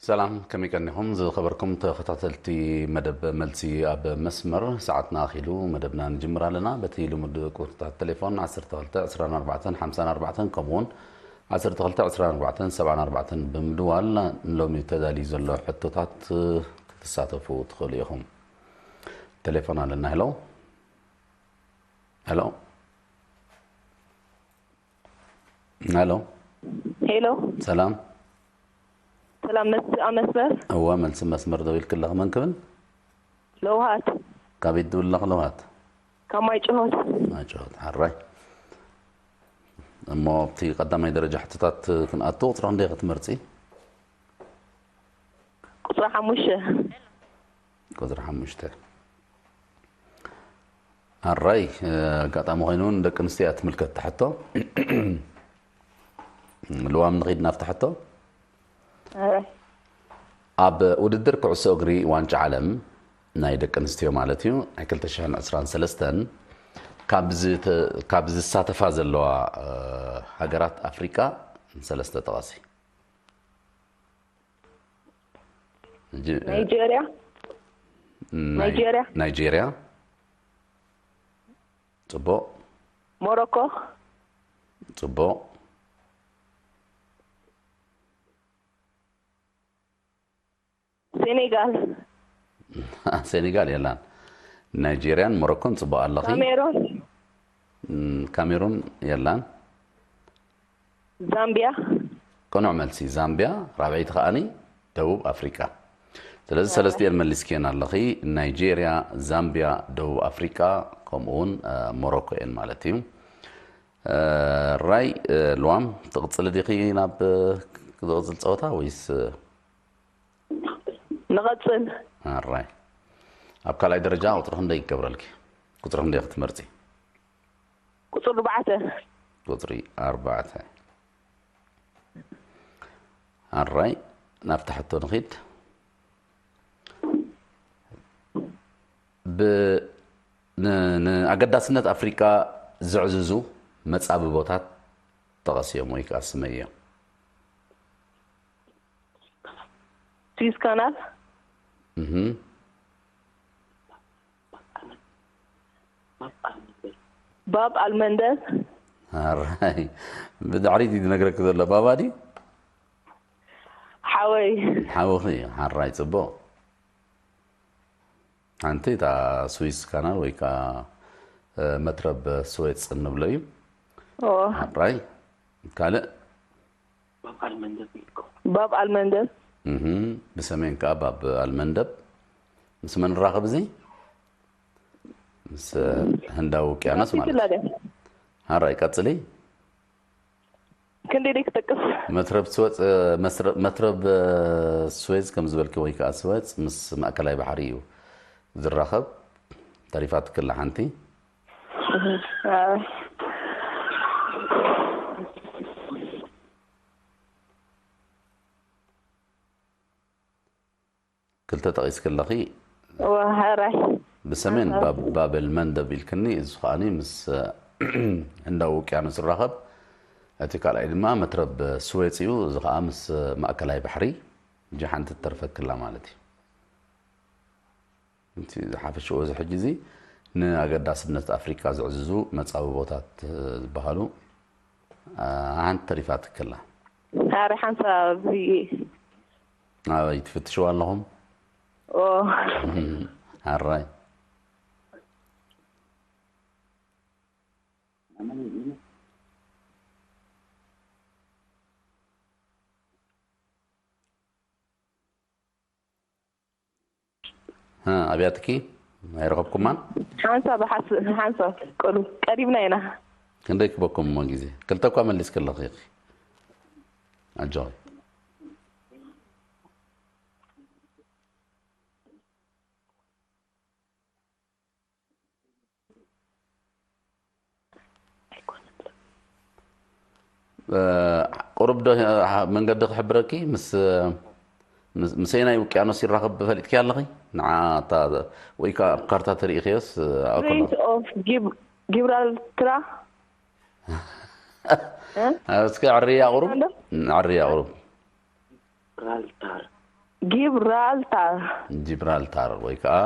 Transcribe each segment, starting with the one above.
ሰላም፣ ከመይ ቀኒኹም ዝኸበርኩም ተኸታተልቲ መደብ መልሲ ኣብ መስመር? ሰዓትና ኣኺሉ መደብና ንጅምር ኣለና። በቲ ልሙድ ቁጽርታት ቴሌፎን ዓሰርተ ክልተ ዕስራን ኣርባዕተን ሓምሳን ኣርባዕተን ከምኡውን ዓሰርተ ክልተ ዕስራን ኣርባዕተን ሰብዓን ኣርባዕተን ብምድዋል ንሎሚ ተዳልዩ ዘሎ ሕቶታት ክትሳተፉ ትኽእሉ ኢኹም። ቴሌፎን ኣለና። ሄሎ፣ ሄሎ፣ ሄሎ። ሄሎ። ሰላም። ሰላም፣ መልሲ ኣብ መስመር። እወ፣ መልሲ መስመር ደው ኢልክለኺ። መን ክብል? ለውሃት። ካበይ ትድውሊ ኣለኺ ለውሃት? ካብ ማይ ጭሆት። ማይ ጭሆት፣ ሓራይ። እሞ ኣብቲ ቀዳማይ ደረጃ ሕቶታት ክንኣቱ፣ ቁጽሪ ክንደይ ክትመርጺ? ቁጽሪ ሓሙሽተ። ቁጽሪ ሓሙሽተ። ኣራይ፣ እ፣ ኣጋጣሚ ኮይኑ ንደቂ ኣንስትዮ እያ ትምልከት እታ ሕቶ። ልዋም፣ ንኺድ ናብታ ሕቶ። ኣራይ። ኣብ ውድድር ኩዕሶ እግሪ ዋንጫ ዓለም ናይ ደቂ ኣንስትዮ ማለት እዩ፣ ናይ ክልተ ሽሕን ዕስራን ሰለስተን ካብ ዝተ-፣ ካብ ዝሳተፋ ዘለዋ፣ እ፣ ሃገራት ኣፍሪቃ ሰለስተ ጠቐሲ። ጅ-፣ ናይጄርያ። ናይ-፣ ናይጄርያ። ናይጄርያ። ጽቡቕ። ሞሮኮ። ጽቡቕ። ሴኔጋል። ሴኔጋል የላን። ናይጄርያን ሞሮኮን ጽቡቕ ኣለኺ። ካሜሩን። እም፣ ካሜሩን የላን። ዛምቢያ። ቅኑዕ መልሲ ዛምቢያ፣ ራብዐይቲ ከኣኒ ደቡብ ኣፍሪቃ። ስለዚ ሰለስቲኤን መሊስክየን ኣለኺ። ናይጄርያ፣ ዛምቢያ፣ ደቡብ ኣፍሪቃ፣ ከምኡ እውን፣ እ፣ ሞሮኮ እየን ማለት እዩ። እ፣ ራይ፣ እ፣ ልዋም፣ ትቕጽሊ ዲኺ ናብ፣ እ፣ ዝቕጽል ጸወታ ወይስ፣ እ፣ ንቐጽል። ኣራይ። ኣብ ካልኣይ ደረጃ ቁጽሪ ክንደይ ይገብረልኪ? ቁጽሪ ክንደይ ክትመርጺ? ቁጽሪ ኣርባዕተ። ቁጽሪ ኣርባዕተ። ኣራይ፣ ናብታ ሕቶ ንኺድ። ብ-፣ ን-፣ ንኣገዳስነት ኣፍሪቃ ዘዕዝዙ መጻብቦታት ጠቐስዮም ወይ ከኣ ስመዮም። ስዊዝ ካናል። እህ። ባብ ኣልመንደብ። ኣራይ። ብድሕሪት እዩ ዝነግረኪ ዘሎ። ባባ ድዩ? ሓወይ። ሓውኺ እዩ። ሓራይ፣ ጽቡቕ። ሓንቲ እታ ስዊዝ ካናል ወይ ከኣ፣ እ፣ መትረብ ስዌጽ እንብሎ እዩ። ኦ። ሓራይ። ካልእ? ባብ ኣልመንደብ። እህ፣ ብሰሜን ከኣ ባብ ኣልመንደብ። ምስ መን ንራኸብ እዚ? ምስ ህንዳዊ ውቅያኖስ ማለት እዩ። ይፍለጥ። ሓራይ፣ ቀጽሊ። ክንደይ ደይ ክጠቅስ? መትረብ ስወጽ፣ መስረ-፣ መትረብ፣ እ፣ ስዌዝ ከም ዝበልኪ ወይ ከኣ ስወጽ ምስ ማእከላይ ባሕሪ እዩ ዝራኸብ። ተሪፋትክላ ሓንቲ። እህ፣ ኣይ። ክልተ ጠቒስኪ ኣለኺ። እወ፣ ሕራይ። ብሰሜን ኣታ ባብ-፣ ባብል መንደብ ኢልክኒ፣ እዚ ከኣኒ ምስ ህንዳዊ ውቅያኖስ ዝራኸብ። እቲ ካልኣይ ድማ መትረብ ስዌጽ እዩ፣ እዚ ከኣ ምስ ማእከላይ ባሕሪ። እጂ ሓንቲ ትተርፈክላ ማለት እዩ። እቲ ዝሓፈሽኡ እዚ ሕጂ እዚ ንኣገዳስነት ኣፍሪቃ ዝዕዝዙ መጻብቦታት ዝበሃሉ፣ ኣ፣ ሓንቲ ተሪፋትክላ። ኣረ ሓንሳብ እዚ ኣበይ ትፍትሽዋ ኣለኹም? ኦ። ኣራይ። እ፣ ኣብያትኪ ኣይረኸብኩማን? ሓንሳብ ብሓስ-፣ ሓንሳብ ቅሩ-፣ ቀሪብና ኢና። ክንደይ ክበኩም እሞ ግዜ? ክልተ እኳ መሊስኪ ኣለኺ ኢኺ። ኣጆኺ። እ፣ ቁሩብ ዶ፣ እ፣ መንገዲ ክሕብረኪ? ምስ፣ ምስ፣ ምስ ኣየናይ ውቅያኖስ ይራኸብ ፈሊጥኪ ኣለኺ? ንዓ እታ፣ ወይ ከኣ ኣብ ካርታ ተርእኽዮስ፣ እ፣ ኣብኡ ከሎ። Strait of Gib-፣ ጊብራልትራ። እ? እስኪ ዕርያ ቁሩብ። ኣሎ? ዕርያ ቁሩብ። ራልታር። ጊብራልታር። ጂብራልታር ወይ ከዓ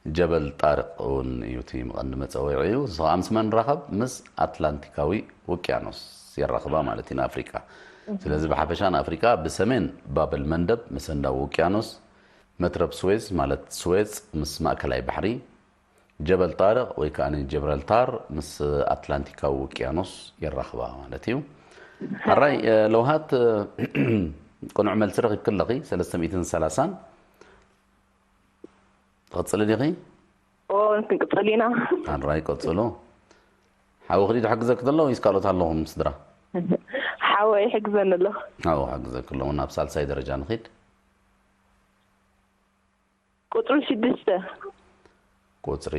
ጀበል ጣርቅ እውን እዩ እቲ መቐንዲ መፀውዒኡ። እዚ ከዓ ምስ መን ይራኸብ? ምስ ኣትላንቲካዊ ውቅያኖስ የራኽባ ማለት እዩ ንኣፍሪቃ። ስለዚ ብሓፈሻ ንኣፍሪቃ ብሰሜን ባብል መንደብ ምስ ህንዳዊ ውቅያኖስ፣ መትረብ ስዌዝ ማለት ስዌዝ ምስ ማእከላይ ባሕሪ፣ ጀበል ጣርቅ ወይ ከዓ ጀብረልታር ምስ ኣትላንቲካዊ ውቅያኖስ የራኽባ ማለት እዩ። ሕራይ ለውሃት ቅኑዕ መልሲ ረኺብኪ ኣለኺ። ሰለስተ ሚእትን ሰላሳን ትቕጽሊ ዲኺ? ክንቅጽል ኢና። ኣራይ ቀጽሉ። ሓውኺ ድዩ ዝሕግዘኪ ዘሎ ወይስ ካልኦት ኣለኹም ስድራ? ሓወይ ይሕግዘኒ ኣሎ። ሓው ሓግዘኪ ኣለኹ። ናብ ሳልሳይ ደረጃ ንኺድ። ቁጽሪ ሽዱሽተ። ቁጽሪ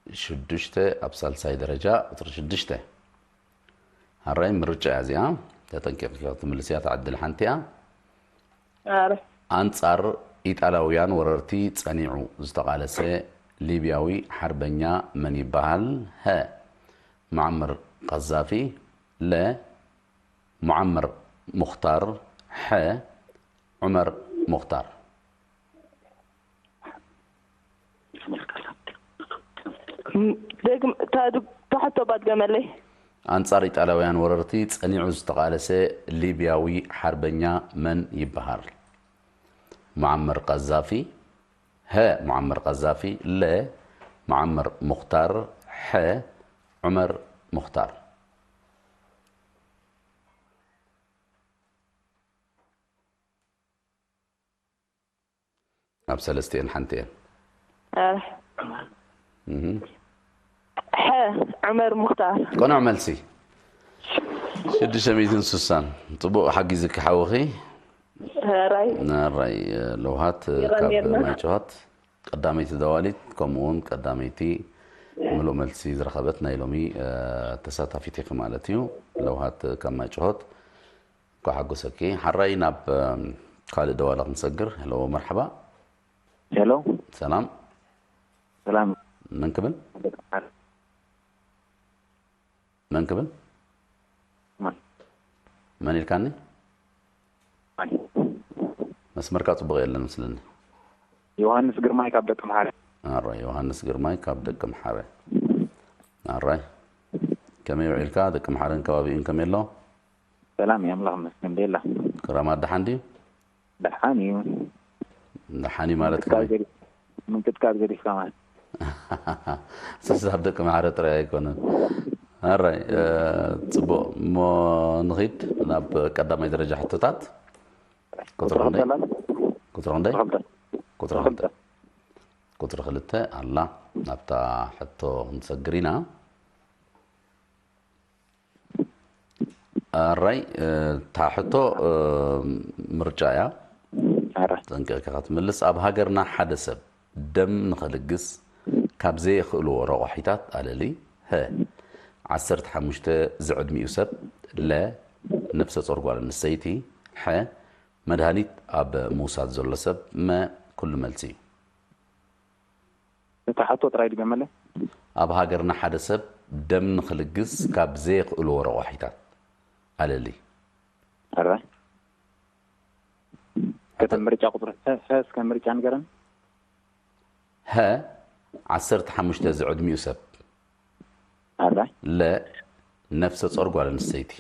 ሽዱሽተ ኣብ ሳልሳይ ደረጃ ቁጽሪ ሽዱሽተ። ኣራይ ምርጫ እያ እዚኣ። ተጠንቂቕኪ ክትምልስያ ትዕድል ሓንቲ እያ። ኣረ ኣንጻር ኢጣልያውያን ወረርቲ ጸኒዑ ዝተቓለሰ ሊብያዊ ሓርበኛ መን ይበሃል? ሀ ሙዓመር ቀዛፊ፣ ለ ሙዓመር ሙኽታር፣ ሐ ዑመር ሙኽታር። ታሕቶ ባድገመለይ። ኣንጻር ኢጣልያውያን ወረርቲ ጸኒዑ ዝተቓለሰ ሊብያዊ ሓርበኛ መን ይበሃል? ሙዓመር ቀዛፊ፣ ሀ ሙዓመር ቀዛፊ፣ ለ ሙዓመር ሙኽታር፣ ሐ ዑመር ሙኽታር። ኣብ ሰለስቲኤን ሓንቲ እየን። ሐ ዑመር ሙኽታር። ቅኑዕ መልሲ። ሽዱሽተ ሚእትን ስሳን። ጽቡቕ ሓጊዝኪ ሓውኺ። ራይ ናራይ ለውሃት ይቐንየልና። ካብ ማይጨዋት ቀዳመይቲ ደዋሊት ከምኡ እውን ቀዳመይቲ ምሉእ መልሲ ዝረኸበት ናይ ሎሚ ተሳታፊት ኢኺ ማለት እዩ። ለውሃት ካብ ማይጨዋት እንኳዕ ሓጎሰኪ። ሓራይ ናብ ካልእ ደዋላ ክንሰግር። ሄሎ መርሓባ። ሄሎ ሰላም። ሰላም። መን ክብል? መን ክብል? መን ኢልካኒ? መስመርካ ጽቡቕ የለን ምስልኒ። ዮሃንስ ግርማይ ካብ ደቂ ምሓረ። ኣራይ ዮሃንስ ግርማይ ካብ ደቂ ምሓረ። ኣራይ ከመይ ውዒልካ? ደቂ ምሓረን ከባቢኡን ከመይ ኣሎ? ሰላም እዩ ኣምላኽ ይመስገን። ቤላ ክራማት ደሓን ድዩ? ደሓን እዩ። ደሓን እዩ ማለት ምንቅጥቃጥ ከመይ? ገዲ- ምንቅጥቃጥ ገዲፍካ ማለት ስሳብ ደቂ ማሕረ ጥራይ ኣይኮነን። ኣራይ ጽቡቕ እሞ ንኺድ ናብ ቀዳማይ ደረጃ ሕቶታት። ቁፅሪ ክንደይ? ቁፅሪ ክንደይ? ቁፅሪ ክልተ። ቁፅሪ ክልተ ኣላ። ናብታ ሕቶ ክንሰግር ኢና። ኣራይ እታ ሕቶ ምርጫ እያ። ጠንቂቕካ ክትምልስ። ኣብ ሃገርና ሓደ ሰብ ደም ንኸልግስ ካብ ዘየኽእልዎ ረቋሒታት ኣለሊ። ሀ ዓሰርተ ሓሙሽተ ዝዕድሚኡ ሰብ፣ ለ ነፍሰ ጾር ጓል ኣንስተይቲ፣ ሐ መድሃኒት ኣብ ምውሳድ ዘሎ ሰብ፣ መ ኩሉ መልሲ እዩ። እታ ሕቶ ጥራይ ድገመለ። ኣብ ሃገርና ሓደ ሰብ ደም ንኽልግስ ካብ ዘየኽእልዎ ረቋሒታት ኣለሊ። ኣረ ከተ ምርጫ ቁፅሪ ሀ ሀ እስከ ምርጫ ንገረን። ሀ ዓሰርተ ሓሙሽተ ዝዕድሚኡ ሰብ፣ ኣረ ለ ነፍሰ ጾር ጓል ኣንስተይቲ፣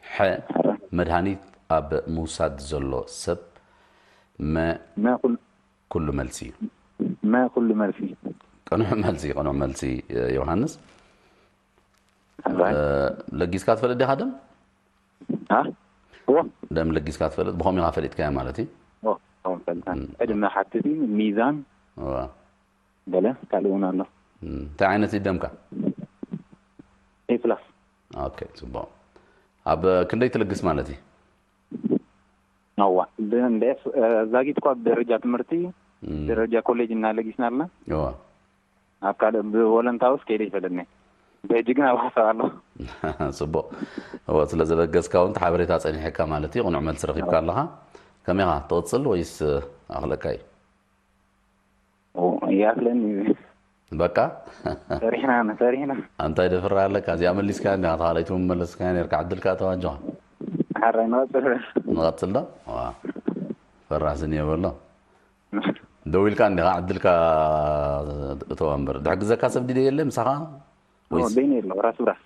ሐ መድሃኒት ኣብ ምውሳድ ዘሎ ሰብ፣ መ መ ኩሉ ኩሉ መልሲ እዩ። መ ኩሉ መልሲ። ቅኑዕ መልሲ፣ ቅኑዕ መልሲ ዮሃንስ። ኣረ ለጊስካ ትፈልጥ ዲኻ ደም? አ ዎ ደም ለጊስካ ትፈልጥ? ብኸም ኢኻ ፈሊጥካያ ማለት እዩ። ዎ ዎ ፈልጣ ዕድመ ሓትት እዩ። ሚዛን እዋ። ገለ ካልእ እውን ኣሎ። እንታይ ዓይነት እዩ ደምካ? ኤ ፕላስ። ኦኬ፣ ጽቡቕ። ኣብ ክንደይ ትልግስ ማለት እዩ? ኣዋ እንደ ዛጊት እኳ ብደረጃ ትምህርቲ ደረጃ ኮሌጅ እናለጊስና ኣለና። እዋ። ኣብ ካልእ ብቮለንታውስ ከይደ ይፈልጥኒ። ብሕጂ ግን ኣብ ሓሳብ ኣሎ። ጽቡቕ። እወ፣ ስለ ዘለገስካ እውን ሓበሬታ ጸኒሐካ ማለት እዩ። ቅኑዕ መልሲ ረኺብካ ኣለኻ። ከመይ ኢኻ? ትቕጽል ወይስ ኣኽለካ እዩ? ይኣክለኒ። በቃ? ሰሪሕና ሰሪሕና። እንታይ ደፍራ ኣለካ? እዚኣ መሊስካ እንዲኻ፣ ተኻለይቱ መመለስካ ነርካ። ዕድልካ ተዋጆኻ። ሓራይ ንቐጽል። ንቐጽል ዶ? ዋ። ፈራስን የበሎ። ደው ኢልካ እንዲኻ ዕድልካ እተዋ እምበር። ድሕግዘካ ሰብ ድደ የለ ምሳኻ? ወይስ? በይነ የለ፣ ራስ ብራስ።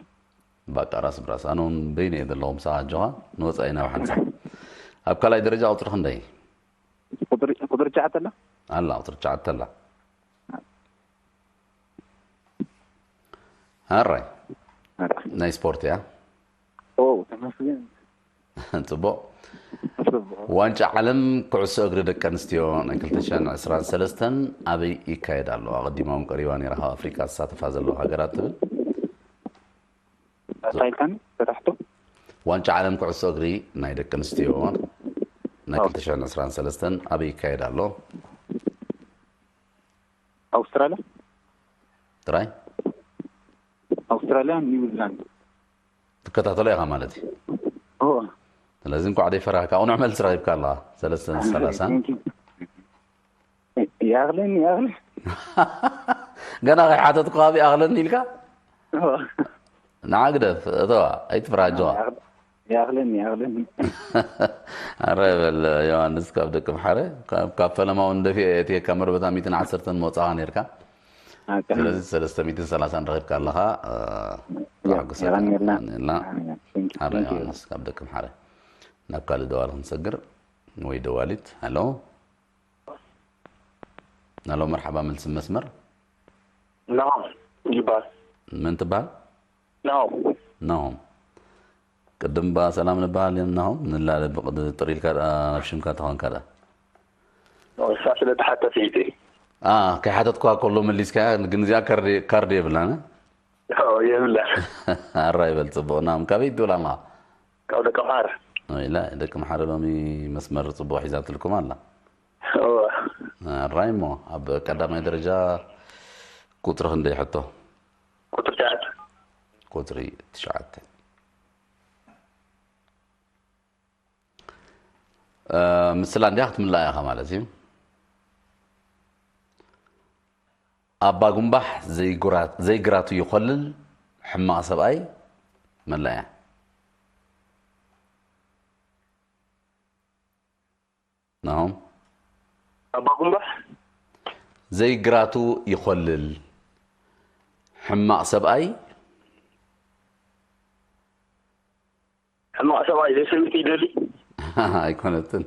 በቃ ራስ ብራስ። ኣነ እውን በይነ እየ ዘለኹ ምሳኻ ኣጆኻ። ንወፃኢ ናብ ሓንሳብ። ኣብ ካልኣይ ደረጃ ቁፅሪ ክንደይ? ቁፅሪ፣ ቁፅሪ ትሽዓተ ኣላ? ኣላ፣ ቁፅሪ ትሽዓተ ኣላ። ኣራይ። ናይ ስፖርት እያ። ኦ፣ ተመስገን። ጽቡቕ። ዋንጫ ዓለም ኩዕሶ እግሪ ደቂ ኣንስትዮ ናይ ክልተ ሽሕን ዕስራን ሰለስተን ኣበይ ይካየድ ኣሎ? ኣቐዲማ እውን ቀሪባ ነይራ፣ ካብ ኣፍሪቃ ዝሳተፋ ዘለዋ ሃገራት ትብል። እንታይ ኢልካኒ? ተታሕቶ? ዋንጫ ዓለም ኩዕሶ እግሪ ናይ ደቂ ኣንስትዮ ናይ ክልተ ሽሕን ዕስራን ሰለስተን ኣበይ ይካየድ ኣሎ? ኣውስትራልያ? ጥራይ? ኣውስትራልያ፣ ኒውዚላንድ። ትከታተሎ ኢኻ ማለት እዩ። ኦ፣ ስለዚ እንኳዕ ደይፈራህካ፣ ቅኑዕ መልሲ ረኺብካ ኣለኻ። ሰለስተን ሰላሳን። thank you። ይኣኽለኒ፣ ይኣኽለ። ገና ከይሓተትኩ ኣብ ይኣኽለኒ ኢልካ? ኦ፣ ንዓ ግደፍ፣ እተዋ፣ ኣይትፍርሃ፣ ኣጆኻ። ይኣኽለ-፣ ይኣኽለኒ፣ ይኣኽለኒ። ኣረ በል ዮሃንስ፣ ካብ ደቂ ምሓረ፣ ካብ፣ ካብ ፈለማ እውን ደፊአ የእትየካ፣ መርበታ ሚእትን ዓሰርተን መውጻኻ ነይርካ። ኣካ። ስለዚ ሰለስተ ሚእትን ሰላሳን ረኺብካ ኣለኻ። እ፣ ያ፣ ተሓጉሰካ የቐንየልና። የቐንየልና። ኣሜን። Thank you, ኣረ thank you። ዮሃንስ፣ ካብ ደቂ ምሓረ። ናብ ካልእ ደዋሊ ክንሰግር ወይ ደዋሊት። ሃሎ። ሃሎ፣ መርሓባ፣ መልሲ መስመር። ናሆም ይባል። መን ትበሃል? ናሆም። ናሆም። ቅድም ባ ሰላም ንበሃል እዮም ናሆም። ንላለ ብቕድ ጥሪ ኢልካ ደኣ ናብ ሽምካ ተኾንካ ደኣ። እሳ ስለ ተሓተት ኢቲ። ኣ፣ ከይሓተትኳ ከሎ መሊስካ፣ ግን እዚኣ ካርድ፣ ካርድ የብላን። ኦ፣ የብላ። ኣራ ይበል፣ ጽቡቕ ናም። ካበይ ትብል ኣለኻ? ካብ ደቂ ምሓረ። ኢላ፣ ደቂ ምሓረ ሎሚ መስመር ጽቡቕ ሒዛትልኩም ኣላ። ኦ፣ ኣራይ እሞ፣ ኣብ ቀዳማይ ደረጃ ቁጽሪ ክንደይ ሕቶ? ቁጥሪ ትሽዓተ። ቁጽሪ ትሽዓተ። እ፣ ምስላ እንዲያ ክትምላእ ኢኻ ማለት እዩ። ኣባ ጉንባሕ ዘይጉራ-፣ ዘይግራቱ ይኾልል፣ ሕማቕ ሰብኣይ መላእያ። ናሆም። ኣባ ጉንባሕ? ዘይግራቱ ይኾልል፣ ሕማቕ ሰብኣይ። ሕማቕ ሰብኣይ ዘይሰበይቲ ይደሊ? ኣይኮነትን።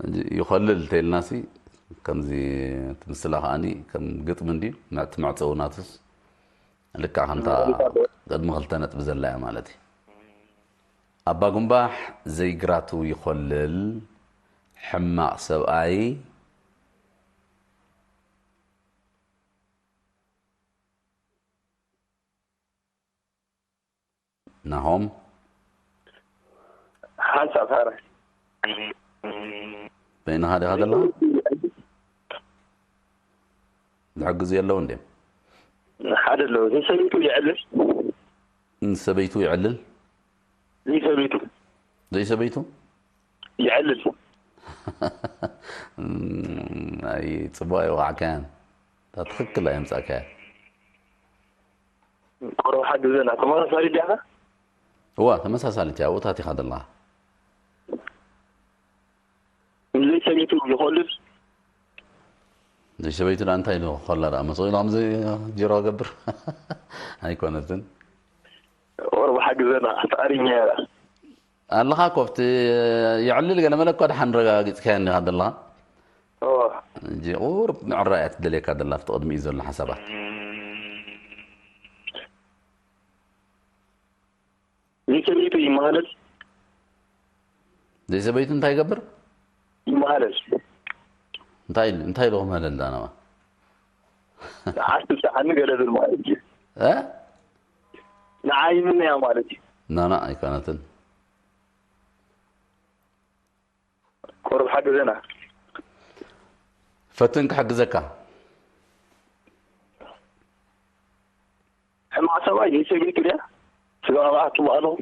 ሕጂ ይኾልል እንተኢልናሲ፣ ከምዚ እቲ ምስላ ከኣኒ ከም ግጥሚ እንድዩ፣ መ-፣ እቲ መዕጸዊ ናቱስ ልክዕ ከምታ ቅድሚ ክልተ ነጥቢ ዘላ እያ ማለት እዩ። ኣባ ጉንባሕ ዘይግራቱ ይኾልል፣ ሕማቕ ሰብኣይ። ናሆም። ሓንሳብ ሳረ። በይንኻ ዲኻ ዘለኻ? ዝሕግዙ የለውን ድዮም? ሓደ ኣለዉ። ንሰበይቱ የዕልል። ንሰበይቱ የዕልል? ንሰበይቱ። ዘይሰበይቱ? የዕልል። እም፣ ኣይ፣ ጽቡቕ ኣይወቓዕካያን። እታ ትኽክል ኣየምጻእካያን። ቆርብ ሓግዘና። ተመሳሳሊ ዲኻ? እዋ፣ ተመሳሳሊት እያ። ኣብኡ ታቲኻ ዘለኻ። ንዘይሰበይቱ ይኾልል። ዘይሰበይቱ ደኣ እንታይ ኢሉ ክኾላ ደኣ መጽኡ ኢሉ ከምዚ ጅሮ ገብር? ኣይኮነትን። ቆርብ ሓግዘና። ተኣሪኛ እያ። ኣለኻ እኮ ኣብቲ የዕልል ገለ መለ እኳ ደሓን ረጋጊጽካዮ እንዲኻ ዘለኻ። እዎ። ሕጂ ቁሩብ ምዕራይ እያ ትደልየካ ዘላ ኣብቲ ቅድሚኡ ዘሎ ሓሳባት። ዘይሰበይቱ ይመሃለል። ዘይሰበይቱ እንታይ ይገብር? ይመሃለል። እንታይ ኢሉ፣ እንታይ ኢሉ ክምህለል ደኣ ናባ? ንዓስ ትብጽሓኒ ገለ ዝብል ማለት እዩ። እ? ንዓይ ይምነያ ማለት እዩ። ናና ኣይኮነትን። ቁሩብ ሓግዘና። ፈትን ክሕግዘካ። ሕማቕ ሰብኣይ ዘይሰበይቱ ድያ? ስጋ መብኣ ጽቡቕ ኣለኹ።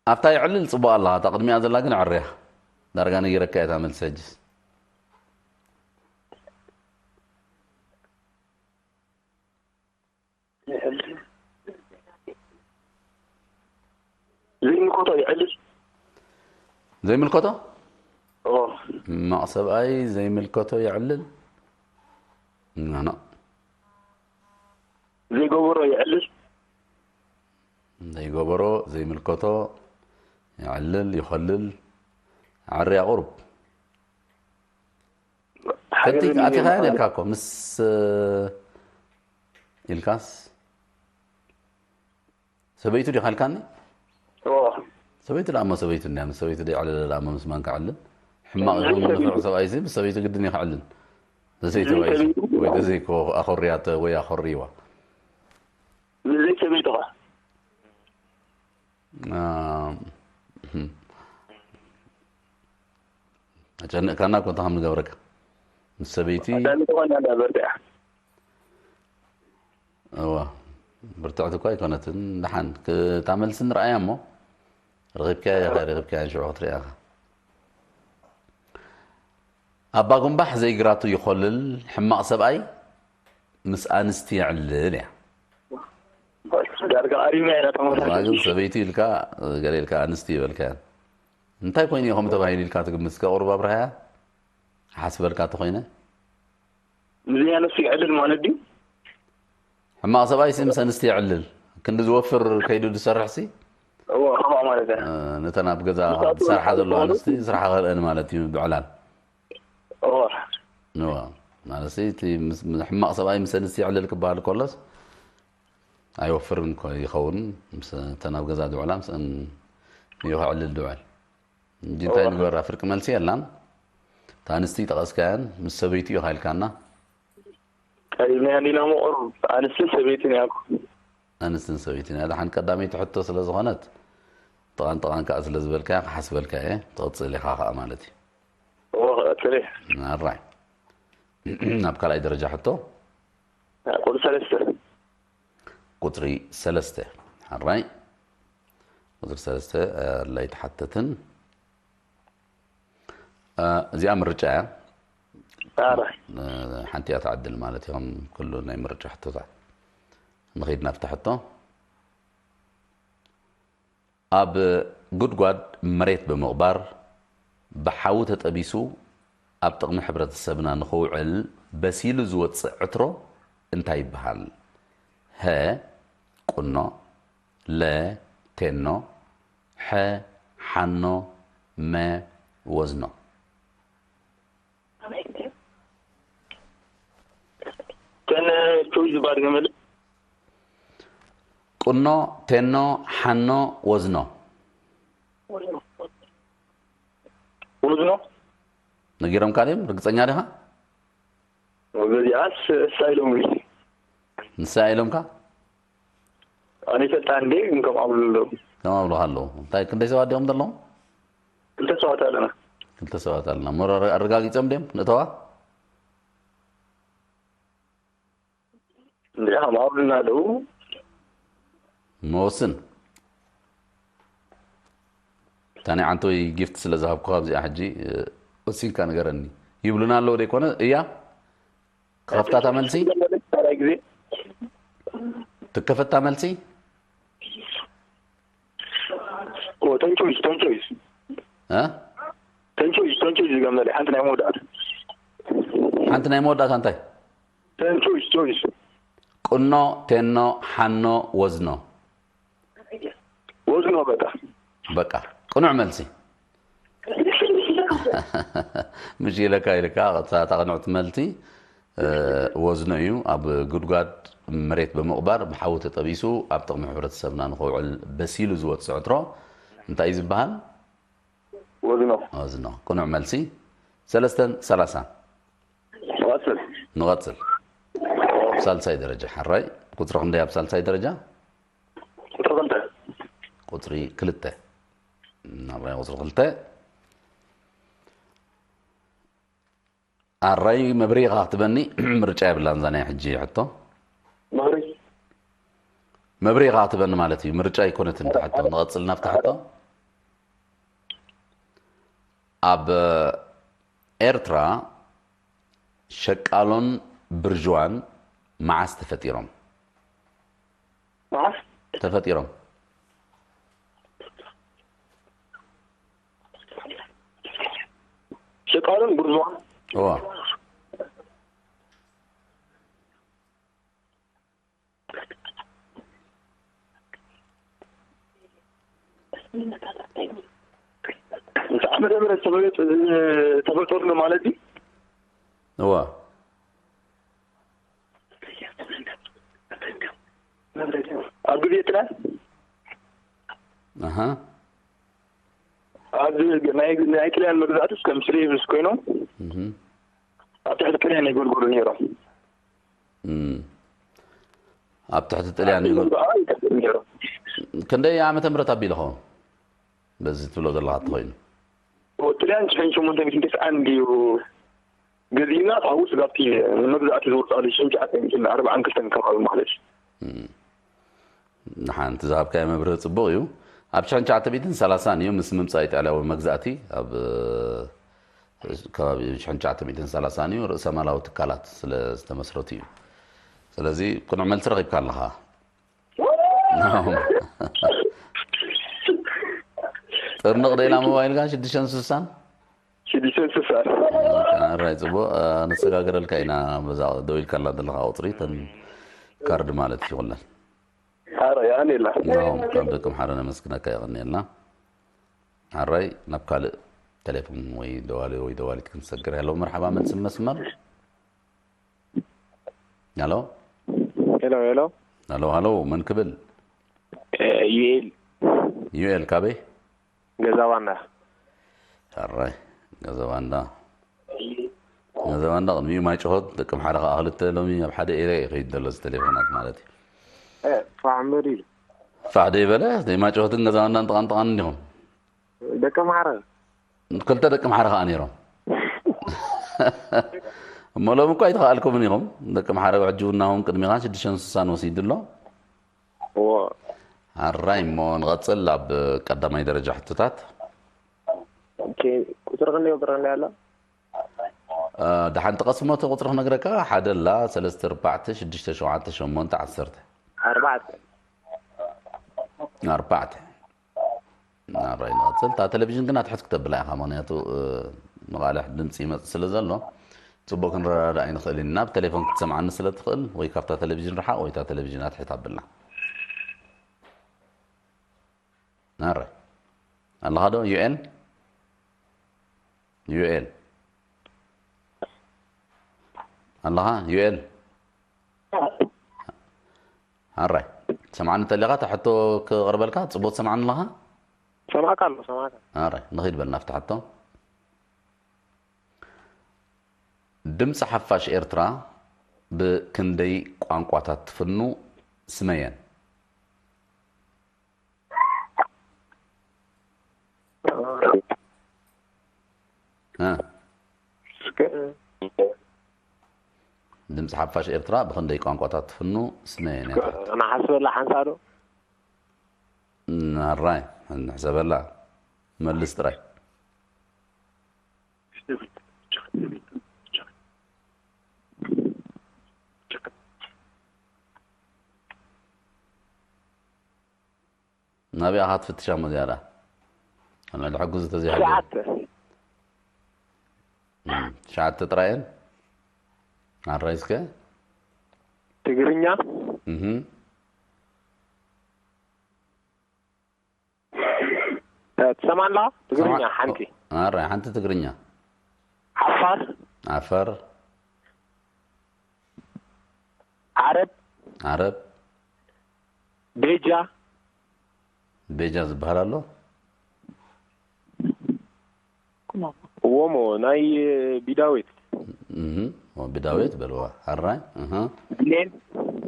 ኣብታ የዕልል ጽቡቕ ኣለኻ፣ እታ ቅድሚኣ ዘላ ግን ዕርያ። ዳርጋ ነጊረካ እየ እታ መልሲ ሕጅስ። ዘይምልከቶ ይዕልል። ዘይምልከቶ ኦ ሕማቕ ሰብኣይ ዘይምልከቶ የዕልል። ናና ዘይገበሮ ይዕልል። ዘይገበሮ ዘይምልከቶ የዕልል፣ ይኸልል፣ ዓርያ ቁሩብ ሓገዝ ከቲ ኣቲኻ የድልየኒ። ነርካ እኮ ምስ ኢልካስ ሰበይቱ ዲኻ ኢልካኒ? ኦ ሰበይቱ ደኣ እሞ ሰበይቱ እንድያ። ምስ ሰበይቱ ደይዕለለ ደኣ እሞ ምስ ማን ክዕልል? ሕማቕ ምስ ይኹን ሰበይቱ። ንፉዕ ሰብኣይሲ ምስ ሰበይቱ ግድን እዩ ክዕልል። ንሰይቲ ምስ ሰበይቱ ሰበይቱ። ወይ ተዘይኮ ኣኾርያቶ ወይ ኣኾርይዋ። ምስ ዘይሰበይቱ ኸ? ኣ፣ ኣጨንእካና እኮ እንታይ ከም ንገብረካ። ምስ ሰበይቲ ኣዳሚ ዝኾነ እንዳ በርትዕ። እዋ ብርትዕቲ እኳ ኣይኮነትን። ደሓን ክታ መልሲ ንርኣያ እሞ ረኺብካያ ኢኻ፣ ረኺብካያ ሽዑ ክትሪኣ ኢኻ። ኣባ ጉንባሕ ዘይግራቱ ይኾልል፣ ሕማቕ ሰብኣይ ምስ ኣንስቲ የዕልል እያ። ዳርጋ ኣሪምና ኢና ተመሳሳሊ። ግን ሰበይቲ ኢልካ ገለ ኢልካ ኣንስቲ ይበልካያ። እንታይ ኮይኑ ኢኹም ተባሂሉ ኢልካ ትግምት? እስከ ቁሩብ ኣብርሃያ ሓስበልካ ተኾይነ። ምስዚ ኣንስቲ ይዕልል ማለት ድዩ? ሕማቕ ሰብኣይ ሲ ምስ ኣንስቲ የዕልል። ክንዲ ዝወፍር ከይዱ ዝሰርሕ ሲ እዎ ከምኣ ማለት እያ። ነተን ኣብ ገዛ ንሳቱ ዝሰርሓ ዘለዋ ዝኾኑ ኣንስቲ ዝስራሓ ከልአን ማለት እዩ ብዕላል። እዎ እዎ ማለት ሲ እቲ ምስ- ምስ- ሕማቕ ሰብኣይ ምስ ኣንስቲ የዕልል ክበሃል ከሎስ ኣይወፍርን ኮ- ይኸውን። ምስ እተን ኣብ ገዛ ዝውዕላ ምስአን እዩ ከዕልል ዝውዕል እንጂ እንታይ እዎ። ንግበራ? ፍርቂ መልሲ የላን። እታ ኣንስቲ ጠቐስካየን ምስ ሰበይቱ ኢኻ ኢልካና። ቀሪብና እንዲና መቆሩ ኣንስትን ሰበይትን እያ እኮ። ኣንስትን ሰበይትን እያ። ደሓን ቀዳመይቲ ሕቶ ስለ ዝኾነት ጥቓን ጥቓን ከዓ ስለ ዝበልካያ ክሓስበልካ እየ። ትቕፅል ኢኻ ከዓ ማለት እዩ። እዎ ክቐፅል እየ። ኣራይ ናብ ካልኣይ ደረጃ ሕቶ ቁፅሪ ሰለስተ ቁፅሪ ሰለስተ ኣራይ ቁፅሪ ሰለስተ ኣድላይ ተሓተትን እዚኣ ምርጫ እያ። ኣራይ ሓንቲ እያ ትዓድል ማለት እዮም። ኩሉ ናይ ምርጫ ሕቶታት ንኸይድ ናብቲ ሕቶ ኣብ ጉድጓድ መሬት ብምቕባር ብሓዊ ተጠቢሱ ኣብ ጥቕሚ ሕብረተሰብና ንኽውዕል በሲሉ ዝወፅእ ዕትሮ እንታይ ይበሃል? ሀ ቁኖ፣ ለ ቴኖ፣ ሐ ሓኖ፣ መ ወዝኖ። ተን ቹይ ዝባድ ገመል ቁኖ፣ ቴኖ፣ ሓኖ፣ ወዝኖ። ወዝኖ ነጊሮምካ ድዮም? ርግፀኛ ዲኻ? በዚኣስ እሳ ኢሎም ንሳ ኢሎምካ? ኣነ ይፈልጣ እንዴ ግን ከም ኣብሉ ኣለዉ ከም ኣብሉኻ ኣለዉ። እንታይ ክንደይ ሰባት ዲኦም ዘለዉ? ክልተ ሰባት ኣለና። ክልተ ሰባት ኣለና። እሞ ኣረ- ኣረጋጊፆም ድዮም ንእተዋ? እንዲያ ከም ኣብሉና ኣለዉ መወስን እታ ናይ ዓንተወይ ጊፍት ስለ ዝሃብኩኻ ኣብዚኣ ሕጂ እ፣ ወሲንካ ንገረኒ። ይብሉና ኣለዉ ደይኮነ? እያ ክኸፍታታ መልሲ ካልኣይ ግዜ ትከፈታ መልሲ ተንቾይስ ተንቾይስ እ? ተንቾይስ ተንቾይስ ዝገመለ ሓንቲ ናይ መወዳእታ ሓንቲ ናይ መወዳእታ እንታይ? ተንቾይስ ቾይስ ቁኖ፣ ቴኖ፣ ሓኖ፣ ወዝኖ። ወዝኖ በቃ በቃ ቅኑዕ መልሲ። ምሽ ኢለካ ኢልካ እታ ቅኑዕቲ መልሲ እ፣ ወዝኖ እዩ። ኣብ ጉድጓድ መሬት ብምቕባር ብሓዊ ተጠቢሱ ኣብ ጥቕሚ ሕብረተሰብና ንኽውዕል በሲሉ ዝወፅእ ዕትሮ እንታይ እዩ ዝበሃል? ወዝኖ ወዝኖ። ቅኑዕ መልሲ። ሰለስተን ሰላሳን ቀፅል ንቐፅል። ሳልሳይ ደረጃ ሓራይ ቁፅሪ ክንደይ ኣብ ሳልሳይ ደረጃ? ቁጥሪ ክልተ ቁፅሪ ክልተ ናብራይ ቁፅሪ ክልተ ኣራይ መብሪኻ ክትበኒ ምርጫ የብላን እዛ ናይ ሕጂ ሕቶ። መብሪ መብሪኻ ክትበኒ ማለት እዩ። ምርጫ ኣይኮነትን እታ ሕቶ። ንቐፅል ናብታ ሕቶ። ኣብ ኤርትራ ሸቃሎን ብርዥዋን መዓስ ተፈጢሮም? መዓስ ተፈጢሮም ካልኦን ብርዙዋን እዋ ምስ ዓመተ ምህረት ተፈለጥ ተፈጠርሉ ማለት እዩ። እዋ ኣብ ግዜ ጥልያን ኣሃ ኣብ ናይ ናይ ጥልያን መግዛእትስ ከም ስሌቭስ ኮይኖም እህ ኣብ ትሕቲ ጥልያን የገልግሉ ነይሮም። እም ኣብ ትሕቲ ጥልያን ይገ- ይገብሩ ነይሮም። ክንደይ ዓመተ ምህረት ኣቢሉ ኸውን? በዚ ትብሎ ዘለኻ እንተኾይኑ ጥልያን ሽሕን ሸሞንተ ሚእትን ተስዓን ድዩ ገዚእና ካብኡ ስጋብቲ ንመግዛእቲ ዝወፅኣሉ ሽሕን ትሽዓተ ሚእትን ኣርባዓን ክልተን ከባቢ ማለት እዩ። ንሓንቲ ዝሃብካዮ መብርሂ ጽቡቕ እዩ። ኣብ ሽሕን ትሽዓተ ሚእትን ሰላሳን እዩ ምስ ምምጻእ ኢጣልያዊ መግዛእቲ ኣብ ከባቢ ሽሕን ትሽዓተ ሚእትን ሰላሳን እዩ ርእሰ ማላዊ ትካላት ስለ ዝተመስረቱ እዩ። ስለዚ ቅኑዕ መልሲ ረኺብካ ኣለኻ። ጥርንቕ ደይላ ሞባይልካ ሽዱሽተን ስሳን ሽዱሽተን ስሳን ኣራይ ጽቡቕ። ነሰጋግረልካ ኢና። በዛ ደው ኢልካላ ዘለኻ ቁፅሪ ተን ካርድ ማለት ይኹለን ኣረ ያኔላ ናው ካብ ደቂ ምሓረ ነመስግነካ። የቐንየልና። ሓራይ ናብ ካልእ ቴሌፎን ወይ ደዋሊ ወይ ደዋሊት ክንሰግር። ያለው መርሓባ መልሲ መስመር። ያሎ ሄሎ ሄሎ ያሎ ሃሎ መን ክብል? ዩኤል ዩኤል ካበይ? ገዛ ባንዳ ሓራይ ገዛ ባንዳ ገዛ ባንዳ ቅድሚኡ ማይ ጭሆት ደቂ ምሓረ ከዓ ክልተ ሎሚ ኣብ ሓደ ኤርያ ይኸይድ ዘሎ እዚ ቴሌፎናት ማለት እዩ። ፋሕምር ኢሉ ፋሕ ደይበለ ዘይማጨወትን ገዛ ዋናን ጥቓን ጥቓን እንዲኹም ደቂ ማዕረ ክልተ ደቂ ማዕረ ከዓ ነይሮም። እሞ ሎም እኳ ኣይተኸኣልኩምን ኢኹም። ደቂ ማዕረ ሕጂ ውናሆም ቅድሚኻ ሽዱሽተን ስሳን ወሲዱ ኣሎ። እዎ ኣራይ እሞ ንቐፅል ኣብ ቀዳማይ ደረጃ ሕቶታት። ኦኬ፣ ቁፅሪ ክንደይ ቁፅሪ ክንደይ ኣሎ? እ፣ ደሓን ተቐስሞ እቲ ቁፅሪ ክነግረካ ሓደ ኣላ ሰለስተ ኣርባዕተ ሽዱሽተ ሸውዓተ ሸሞንተ ዓሰርተ ኣርባዕተ ኣርባዕተ ናብራይ ንቐፅል። እታ ቴሌቪዥን ግን ኣትሕት ክተብላ ኢኻ፣ ምክንያቱ እ፣ መቓልሕ ድምፂ ይመፅእ ስለ ዘሎ ፅቡቅ ክንረዳዳ ኣይንኽእል ኢና። ናብ ቴሌፎን ክትሰምዓኒ ስለ ትኽእል ወይ ካብታ ቴሌቪዥን ርሓቕ ወይ እታ ቴሌቪዥን ኣትሕት ኣብላ። ናረ ኣለኻ ዶ ዩኤል? ዩኤል ኣለኻ ዩኤል? ኣራይ ሰምዓኒ ተለኻ እታ ሕቶ ክቕርበልካ። ጽቡቕ ትሰምዓኒ ኣለኻ? ሰማዕካ ኣሎ ሰማዕካ ኣራይ ንኺድ በል ናብቲ ሕቶ። ድምፂ ሓፋሽ ኤርትራ ብክንደይ ቋንቋታት ትፍኑ? ስመየን። እ። ድምፂ ሓፋሽ ኤርትራ ብክንደይ ቋንቋታት ትፍኑ? ስመየን እያ። ንሓስበላ ሓንሳ ዶ ናራይ ንሕሰበላ። መልስ ጥራይ። ናበይ ኢኻ ትፍትሻ እሞ ዝያዳ? ኣነ ልሕግዙ ተዘይሃልዩ። ትሽዓተ እም፣ ትሽዓተ ጥራየን? ኣራይ እስከ? ትግርኛ እህ። ትሰማዕ ኣለኻ? ትግርኛ ሰማ- ሓንቲ ኣራይ ሓንቲ ትግርኛ። ዓፋር ዓፈር። ዓረብ ዓረብ። ቤጃ ቤጃ ዝበሃል ኣሎ። እዎሞ ናይ ቢዳዊት እህ። ወ-፣ ብዳዊት በልዋ። ኣራይ። እህ። ብሌን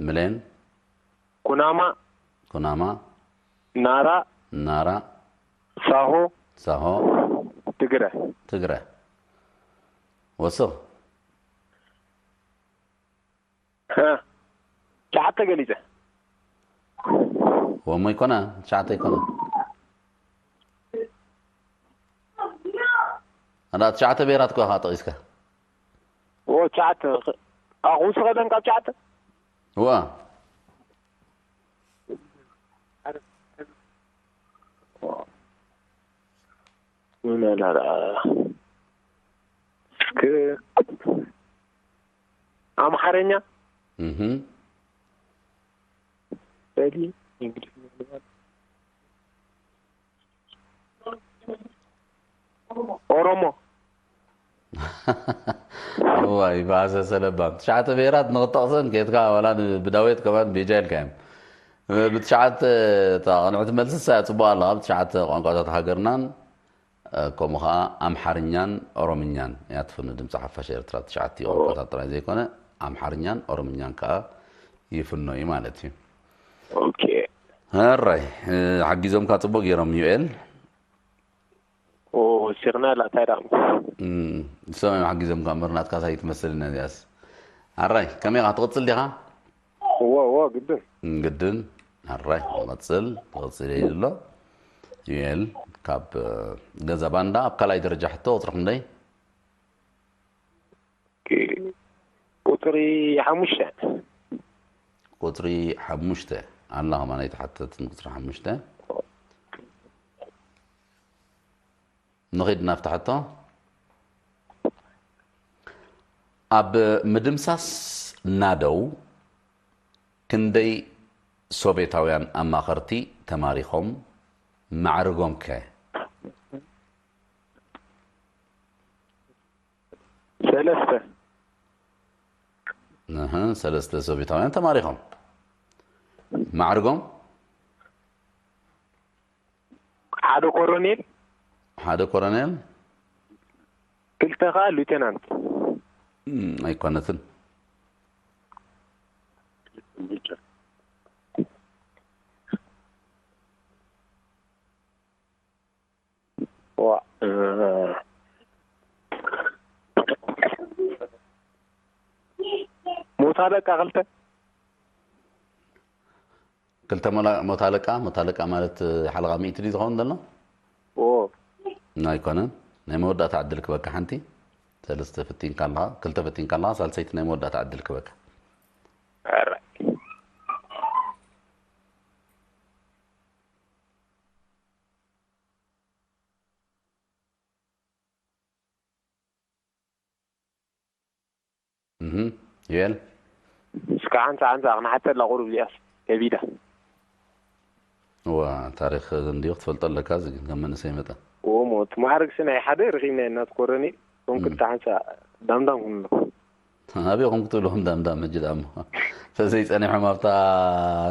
ምሌን። ኩናማ ኩናማ። ናራ ናራ። ሳሆ ሳሆ። ትግረ ትግረ። ወስኽ። ሀ፣ ትሽዓተ ገሊፀ ወሞ ይኮና ትሽዓተ ይኮና። ኣዳ ትሽዓተ ብሄራት እኳ ኢኻ ጠቒስካ። ዎ ትሽዓተ ኣኹ ስኸደን ካብ ትሽዓተ እዋ። ምን ኣላ ደኣ? ክ-፣ ኣምሓርኛ፣ እህ፣ በሊ፣ እንግሊዝኛ፣ ኦሮሞ። እዋይ፣ ብኣሰሰ ለባም። ትሽዓተ ብሄራት ንኽጠቕሰን ኬድካ ዋላ ን-፣ ብዳዌት ከማን ቤጃ ኢልካ እዮም። ብትሽዓተ፣ እታ ቅንዕቲ መልሲ እሳ እያ ጽቡቕ ኣለኻ። ብትሽዓተ ቋንቋታት ሃገርናን፣ እ፣ ከምኡ ኸኣ ኣምሓርኛን ኦሮምኛን እያ ትፍኑ። ድምፂ ሓፋሽ ኤርትራ ትሽዓተ ኦ። ቋንቋታት ጥራይ ዘይኮነ፣ ኣምሓርኛን ኦሮምኛን ከኣ ይፍኖ እዩ ማለት እዩ። ኦኬ። ሕራይ፣ እ፣ ሓጊዞምካ ጽቡቕ ገይሮም ዩኤል። ኦ፣ ወሲኽና ኣላ፣ እንታይ ደኣ? እም፣ ንሶም እዮም ሓጊዞምካ እምበር ናትካ ሳይት መስልና እዚኣስ። ኣራይ፣ ከመይ ኢኻ? ትቕጽል ዲኻ? እወ፣ እወ፣ ግድን። እም፣ ግድን። ኣራይ፣ ንቐጽል፣ ንቐጽል ኢሉ ኣሎ። ዩኤል፣ ካብ፣ እ፣ ገዛ ባንዳ ኣብ ካልኣይ ደረጃ ሕቶ ቁጽሪ ክንደይ? ኦኬ። ቁጽሪ ሓሙሽተ። ቁጽሪ ሓሙሽተ። ኣላ ከማን ኣይተሓተትን ቁጽሪ ሓሙሽተ። ንኺድ ናብቲ ሕቶ። ኣብ ምድምሳስ ናደው ክንደይ ሶቬታውያን ኣማኸርቲ ተማሪኾም? ማዕርጎም ከ? ሰለስተ። እህ፣ ሰለስተ ሶቬታውያን ተማሪኾም። ማዕርጎም? ሓደ ኮሎኔል። ሓደ ኮሎኔል? ክልተ ኸኣ ሉተናንት። እም፣ ኣይኮነትን። ዋ፣ እ፣ ሞት ኣለቃ ክልተ። ክልተ ሞላ-፣ ሞት ኣለቃ፣ ሞት ኣለቃ ማለት ሓለቓ ሚእቲ ድዩ ዝኸውን ዘሎ? ኦ። ኣይኮነን። ናይ መወዳእታ ዕድል ክበካ ሓንቲ። ሰለስተ ፈቲንካ ኣለኻ፣ ክልተ ፈቲንካ ኣለኻ፣ ሳልሰይቲ ናይ መወዳእታ ዕድል ክበካ። ኣረ። እህ፣ ዩኤል። እስከ ሓንሳ፣ ሓንሳ ክንሓተላ ቁሩብ እዚኣስ ከቢዳ። እዋ፣ ታሪኽ እንድዩ ክትፈልጦ ኣለካ፣ እዚ ግን ከም መንእሰይ መጠን። እዎ፣ እሞ እቲ ማዕርግሲ ናይ ሓደ ረኺብናዮ እናትኮረኒ፣ እቶም እም። ክልተ ሓንሳ ዳምዳም ኩኑ ኣለኹ። ኣበይ ኹም ክትብልኹም ዳምዳም፣ ሕጂ ደኣ እሞ። ተዘይጸኒሖም ኣብታ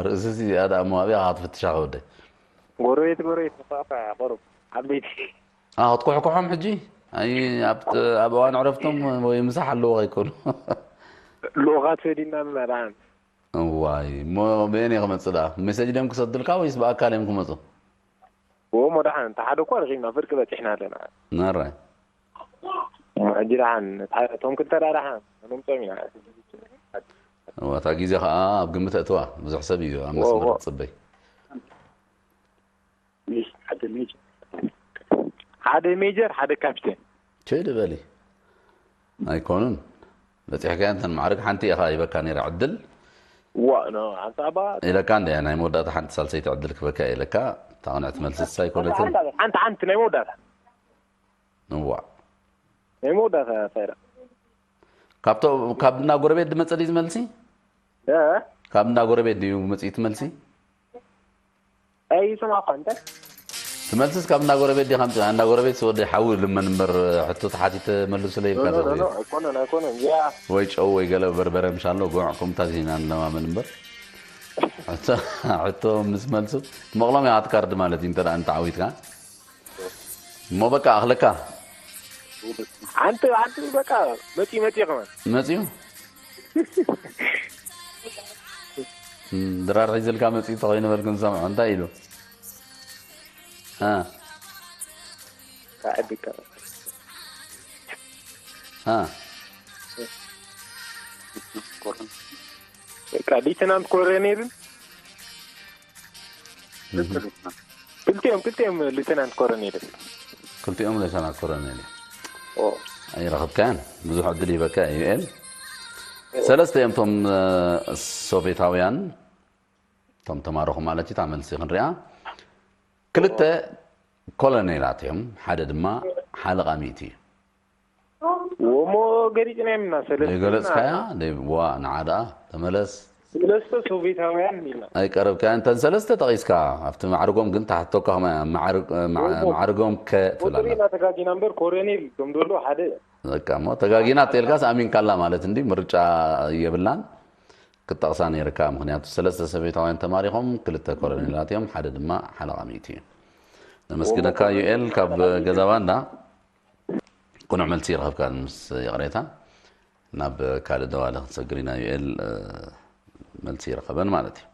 ርእስሲ እዚኣ ደኣ እሞ ኣበይ ኢኻ ክትፍትሻ ከወደይ? ጎረቤት፣ ጎረቤት፣ ንፋፋ፣ ቁሩብ፣ ዓበይቲ። ኣ፣ ክትኩሕኩሖም ሕጂ? ኣይ፣ ኣብ፣ ኣብ እዋን ዕረፍቶም ወይ ምሳሕ ኣለዎ ከይኮኑ። ልኡኻት ሰዲድና ኣለና ደሓን። እዋይ፣ እሞ በየን እየ ክመጽእ ደኣ? ሜሴጅ ድዮም ክሰዱልካ ወይስ ብኣካል እዮም ክመጹ? እዎ፣ እሞ ደሓን፣ እንተ ሓደ እኳ ረኺብና፣ ፍርቂ በጺሕና ኣለና። ናራይ። እሞ ሕጂ ደሓን፣ እታ፣ እቶም ክልተ ደኣ ደሓን፣ ነምጾም ኢና። እዋ፣ እታ ግዜ ኸኣ ኣብ ግምት ኣእትዋ። ብዙሕ ሰብ እዩ ኣብ እዎ፣ መስመር እዎ። ዝጽበይ። ሓደ ሜጀር፣ ሓደ ካፕቴን። ችድ በሊ። ኣይኮኑን። በጺሕካዮ እንተን ማዕርግ ሓንቲ ኢኻ ሂበካ ነይረ ዕድል። ዋ፣ ኖ፣ ሓንሳብ እባ። ኢለካ እንደ ናይ መወዳእታ ሓንቲ ሳልሰይቲ ዕድል ክበካ ኢለካ። እታ ቅንዕቲ መልሲ ንሳ ኣይኮነትን። ሓንቲ፣ ሓንቲ ናይ መወዳእታ። እዋ። ናይ መወዳእታ ሳይራ። ካብቶ-፣ ካብ እንዳ ጎረቤት ድመጸ ድዩ ዝመልሲ? እ? ካብ እንዳ ጎረቤት ድዩ መጺኡ ትመልሲ? ኣይ፣ ይስማዕኳ እንተ። ትመልስስ ካብ እንዳ ጎረቤት ዲኻ ኣምጺኻ? እንዳ ጎረቤት ወደይ ሓዊ ልመን እምበር፣ ሕቶ ተሓቲተ መልሱለይ ኢልካ ኖ፣ ኖ፣ ኖ፣ ተኽእል። ኖ፣ ኣይኮነን፣ ኣይኮነን። ያ። ወይ ጨው ወይ ገለ በርበረ ምሻሎ፣ ጉዕ፣ ኮምታት ኢና ንለማመን እምበር። ሕቶ፣ ሕቶ ምስ መልሱ፣ ትመቕሎም ኢኻ እቲ ካርድ ማለት እዩ፣ እንተ ደኣ እንተዓዊትካ። እሞ በቃ፣ ኣኽለካ። ሓንቲ፣ ሓንቲ በቃ፣ መጺ፣ መጺ ከማን። መጺኡ? እም፣ ድራር ሒዝልካ መጺኡ ተኾይኑ በልኩ ንሰምዖ። እንታይ ኢሉ? ሃ? ካዕድካ። ሃ? በቃ፣ ሊትናንት ኮሎኔልን እህ። ክልቲኦም፣ ክልቲኦም ሊተናንት ኮሎኔል። ክልቲኦም ሊተናንት ኮሎኔል። ኦ። ኣይረኸብካን። ብዙሕ ዕድል ይበካ፣ ዩኤል። ሰለስተ እዮም እቶም፣ እ፣ ሶቬታውያን፣ እቶም ተማረኹ ማለት እዩ፣ እታ መልሲ ክንሪኣ። ክልተ ኮሎኔላት እዮም፣ ሓደ ድማ ሓለቓ ሚእቲ እዩ። ወሞ ገሊጽናዮም ኢና ሰለስተ። ዘይገለጽካያ? ደይ-፣ ዋ፣ ንዓ ደኣ ተመለስ። ሰለስተ ሶቪታውያን ኢልና። ኣይቀረብካያ። እንተን ሰለስተ ጠቒስካ፣ ኣብቲ ማዕርጎም ግን ተሓቶካ ከማይ ኣብ ማዕርግ-፣ ማ-፣ ወሞ ማዕርጎም ከ ትብል ቁጽሪ ኣላ። ኢና ተጋጊና እምበር ኮረኔል ከም ዘሎ ሓደ። በቃ እሞ ተጋጊና ተልካስ ኣሚንካላ ማለት እንዲ ምርጫ የብላን። ክትጠቕሳ ነይርካ። ምኽንያቱ ሰለስተ ሶቪታውያን ተማሪኾም፣ ክልተ ኮረኔላት እዮም፣ ሓደ ድማ ሓለቓ ሚእቲ እዩ። ነመስግነካ ዩኤል ካብ ገዛ ባንዳ። ቅኑዕ መልሲ ይረኸብካ ምስ ይቕሬታ። ናብ ካልእ ደዋለ ክንሰግር ኢና ዩኤል፣ እ፣ መልሲ ይረኸበን ማለት እዩ።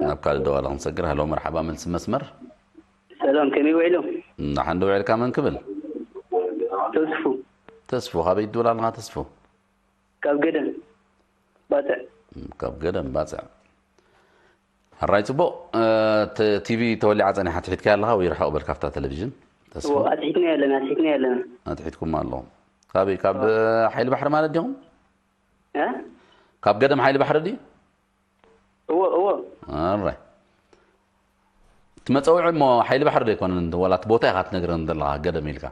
ናብ ካልእ ደዋለ ክንሰግር። ሃሎ መርሓባ፣ መልሲ መስመር። ሰላም፣ ከመይ ውዒሎም? ደሓን ዶ ውዒልካ? መን ክብል? ተስፉ። ተስፉ፣ ካበይ ትብል ኣለኻ ተስፉ? ካብ ገደም ባጽዕ። እም፣ ካብ ገደም ባጽዕ። ሕራይ ጽቡቕ። እ፣ ተ-፣ ቲቪ ተወሊዓ ጸኒሓ፣ ኣትሒትካያ ኣለኻ ወይ ርሕቕ በል ካብታ ቴሌቪዥን? ተስፉ? እዎ፣ ኣትሒትና ኣለና፣ ኣትሒትና ኣለና። ኣትሒትኩም ኣለኹም። ካበይ? ካብ፣ እዎ። እ፣ ሓይሊ ባሕሪ ማለት ዲኹም? እ? ካብ ገደም ሓይሊ ባሕሪ ድዩ? እዎ፣ እዎ። ኣረ። እቲ መጸውዒ እሞ ሓይሊ ባሕሪ ዶ ኣይኮነን? ወላ እቲ ቦታ ኢኻ ትነግረን ዘለኻ፣ ገደም ኢልካ።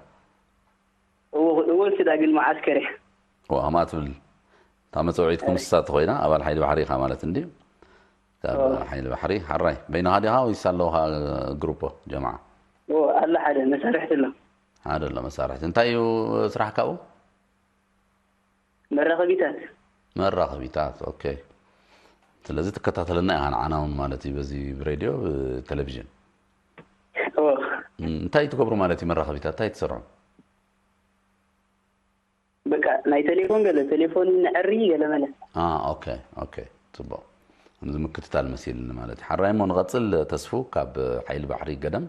እዎ፣ እዎ፣ ስዳ ግን መዓስከር እያ። እዎ፣ ከምኣ ትብል። እታ መጸውዒትኩም እይ። ንሳ ተኾይና፣ ኣባል ሓይሊ ባሕሪ ኢኻ ማለት እንድዩ። ካብ እዎ። ሓይሊ ባሕሪ፣ ሓራይ። በይንኻ ዲኻ ወይስ ኣለውኻ ግሩፖ፣ ጀማዓ? እዎ፣ ኣላ ሓደ መሳርሕቲ ኣሎ። ሓደ ኣሎ መሳርሕቲ። እንታይ እዩ ስራሕ ካብኡ? መራኸቢታት። መራኸቢታት፣ ኦኬ። ስለዚ ትከታተለና ኢኻ ንዓና እውን ማለት እዩ፣ በዚ ብሬድዮ፣ ብቴሌቪዥን። እዎ። እም፣ እንታይ ትገብሩ ማለት እዩ መራኸቢታት? እንታይ ትሰርሑ? በቃ ናይ ቴሌፎን ገለ፣ ቴሌፎን ነዕሪ ገለ መለ። አ፣ ኦኬ፣ ኦኬ፣ ጽቡቕ። ከምዚ ምክትታል መሲልኒ ማለት እዩ። ሓራይ እሞ ንቐጽል፣ ተስፉ ካብ ሓይሊ ባሕሪ ገደም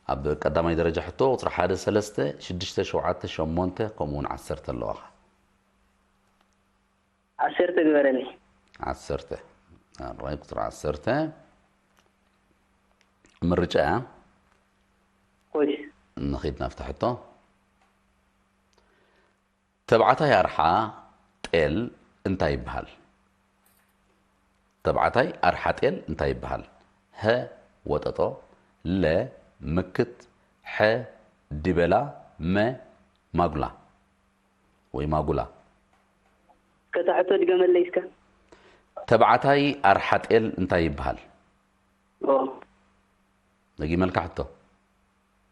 ኣብ ቀዳማይ ደረጃ ሕቶ ቁጽሪ ሓደ ሰለስተ ሽዱሽተ ሸውዓተ ሸሞንተ ከምኡ እውን ዓሰርተ ኣለዋኻ። ዓሰርተ ግበረለይ። ዓሰርተ። ኣራይ ቁጽሪ ዓሰርተ። ምርጫ እያ። ኮይስ። ንኺድ ናብቲ ሕቶ። ተባዕታይ ኣርሓ ጤል እንታይ ይበሃል? ተባዕታይ ኣርሓ ጤል እንታይ ይበሃል? ሀ ወጠጦ፣ ለ ምክት፣ ሐ ዲበላ፣ መ ማጉላ ወይ ማጉላ። ከታ ሕቶ ድገመለይ እስከ። ተባዕታይ ኣርሓ ጤል እንታይ ይበሃል? ኦ። ደጊመልካ ሕቶ።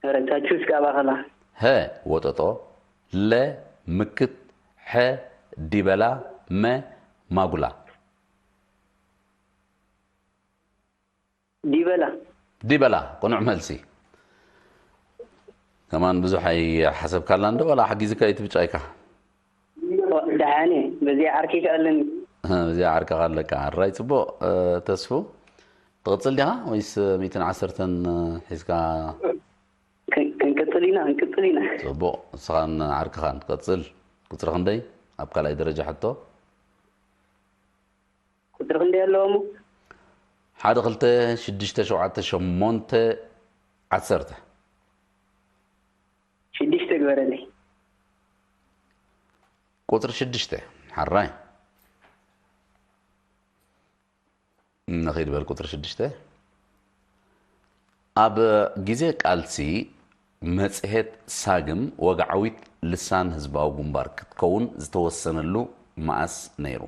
ኧረ፣ ታቹ እስከ ኣባኸላ። ሀ ወጠጦ፣ ለ ምክት፣ ሐ ዲበላ፣ መ ማጉላ። ዲበላ። ዲበላ፣ ቅኑዕ መልሲ። ከማን ብዙሕ ኣይሓሰብካላ እንዶ፣ ዋላ ሓጊዝካ እዩ ትብጫይካ? ኦ፣ ደሓን እየ። በዚኣ ዓርከይ ከኣለኒ። እ፣ በዚኣ ዓርከኻ ኣለካ። ኣራይ ጽቡቕ፣ እ፣ ተስፉ። ትቕጽል ዲኻ ወይስ ሚእትን ዓሰርተን ሒዝካ? ክን-፣ ክንቅጽል ኢና፣ ክንቅጽል ኢና። ጽቡቕ፣ ንስኻን ዓርክኻን ትቐጽል። ቁጽሪ ክንደይ ኣብ ካልኣይ ደረጃ ሕቶ? ቁጽሪ ክንደይ ኣለዎ እሞ? ሓደ፣ ክልተ፣ ሽዱሽተ፣ ሸውዓተ፣ ሸሞንተ፣ ዓሰርተ። ሽዱሽተ ግበረለይ። ቁጽሪ ሽዱሽተ፣ ሓራይ። ንኺድ በል ቁጽሪ ሽዱሽተ። ኣብ ግዜ ቃልሲ መጽሔት ሳግም ወግዓዊት ልሳን ህዝባዊ ግንባር ክትከውን ዝተወሰነሉ መኣስ ነይሩ?